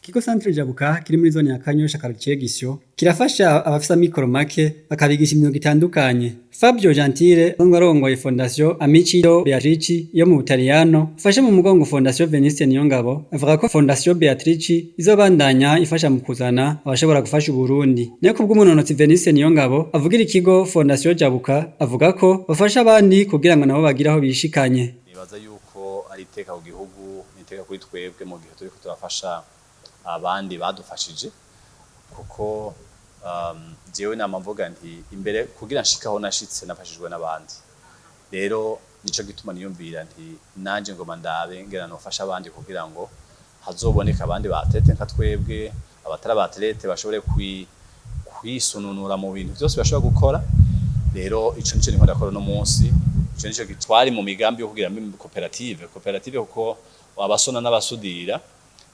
Ikigo Centre Jabuka kiri muri zone ya Kanyosha, quartier Gisyo, kirafasha abafise amikoro make, bakabigisha imyuga itandukanye. Fabio Gentile asanzwe arongoye Fondation Amici Beatrice yo mu Butaliyano, ifashe mu mugongo Fondation Veniste Niyongabo, avuga ko Fondation Beatrice izobandanya ifasha mu kuzana abashobora gufasha Uburundi. Nayo kubw'umunonotsi Veniste Niyongabo avugira ikigo Fondation Jabuka, avuga ko bafasha abandi kugira ngo nabo bagire aho bishikanye. Nibaza yuko ari iteka ku gihugu, n'iteka kuri twebwe mu gihe turiko turafasha abandi badufashije, kuko jewe nama mvuga nti imbere kugira nshikaho nashitse nafashijwe n'abandi. Rero nico gituma niyumvira nti nanje ngoma ndabe ngera nofasha abandi kugira ngo hazoboneka abandi ba athlète nka twebwe, abatari aba athlète bashobore kwisununura mu bintu vyose bashobora gukora. Rero ico nico ndiko ndakora no munsi. Ico nico twari mu migambi yo kugira koperative, kuko abasona n'abasudira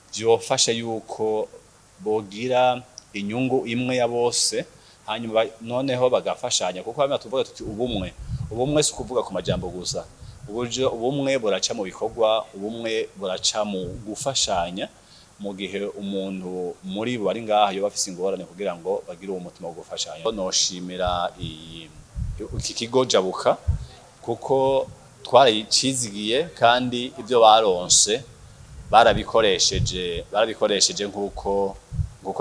vyofasha yuko bogira inyungu imwe ya bose, hanyuma noneho bagafashanya, kuko bamwe tuvuga tuti ubumwe, ubumwe si ukuvuga ku majambo gusa. Uburyo ubumwe buraca mu bikorwa, ubumwe buraca mu gufashanya mu gihe umuntu muri bo ari ngaha yoba afise ingorane, kugira ngo bagire uwo mutima wo gufashanya. Noshimira iki kigo Jabuka kuko twarayicizigiye, kandi ibyo baronse barabikoresheje nkuko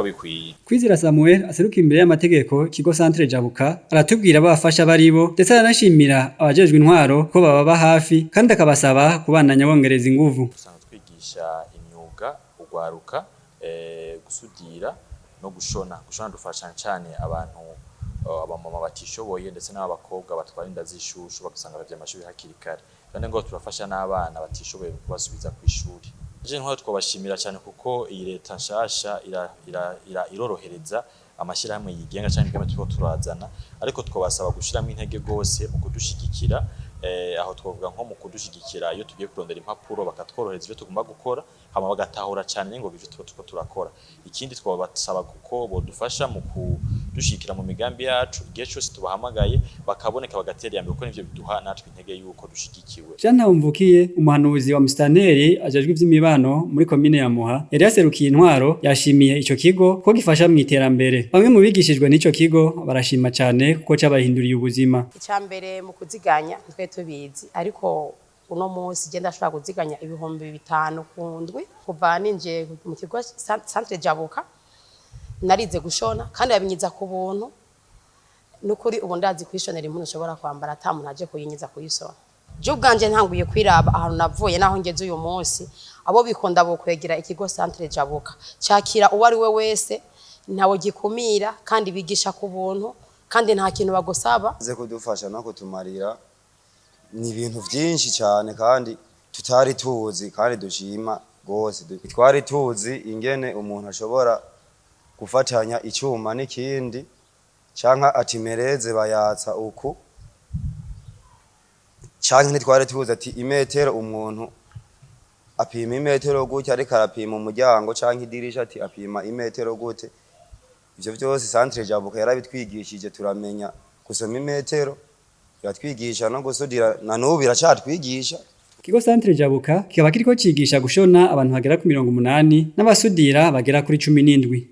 bikwiye. Kwizera Samuel aseruka imbere y'amategeko ikigo Centre Jabuka aratubwira abafasha baribo, ndetse aranashimira abajejwe intwaro ko bababa hafi, kandi akabasaba kubandanya bongereza inguvu. Dusanzwe twigisha imyuga ugwaruka, gusudira no gushona. Gushona dufasha cyane abantu, abamama batishoboye ndetse n'abakobwa batwara inda z'ishushu, bagasanga bavye amashuri hakiri kare, kandi ngo turafasha n'abana batishoboye kubasubiza ku ishuri. Je ntwaro twabashimira cyane kuko iyi leta nshasha irorohereza amashyirahamwe yigenga cyangwa imigambi turiko turazana, ariko twabasaba gushiramo intege gose mu kudushigikira. Aho twavuga nko mu kudushigikira iyo tugiye kurondera impapuro, bakatworohereza ibyo tugomba gukora, hama bagatahura cyane n'ingoga ivyo tuba turiko turakora. Ikindi twabasaba kuko bodufasha mu kudushigikira mu migambi yacu, igihe cyose tubahamagaye bakaboneka, bagatera iya mbere, kuko nivyo biduha natwe intege yuko dushigikiwe. Jean Ntawumvukiye, umuhanuzi wa musitanteri ajejwe ivy'imibano muri komine ya Muha, yari yaserukiye intwaro, yashimiye ico kigo ko gifasha mu iterambere. Bamwe mu bigishijwe n'ico kigo barashima cane kuko cabahinduriye ubuzima. Icambere mu kuziganya twe tubizi, ariko uno munsi je ndashobora kuziganya 5000 ku ndwi kuva ninjiye mu kigo Centre Jabuka. Narize gushona kandi babinyiza ku buntu. Nukuri ubu ndazi kwishonera impuzu nshobora kwambara ata muntu aje kuyinyiza kuyisona. Je ubwanje ntanguye kwiraba ahantu navuye naho ngeze uyu munsi. Abo bikunda bo kwegera ikigo Centre Jabuka, cakira uwo ari we wese, ntawe gikumira, kandi bigisha ku buntu, kandi nta kintu bagusaba. Ze kudufasha no kutumarira ni ibintu byinshi cyane kandi tutari tuzi, kandi dushima gose. Twari tuzi ingene umuntu ashobora gufatanya icyuma n'ikindi, canke atimereze bayatsa uku, canke ntitwari tuzi ati imetero umuntu apima imetero gutya, ariko arapima umuryango canke idirisha, ati apima imetero gute. Ivyo vyose Centre Jabuka yarabitwigishije, turamenya gusoma imetero, iratwigisha no gusudira, na n'ubu iracatwigisha. Ikigo Centre Jabuka kikaba kiriko cigisha gushona abantu bagera ku 80 n'abasudira bagera kuri 17.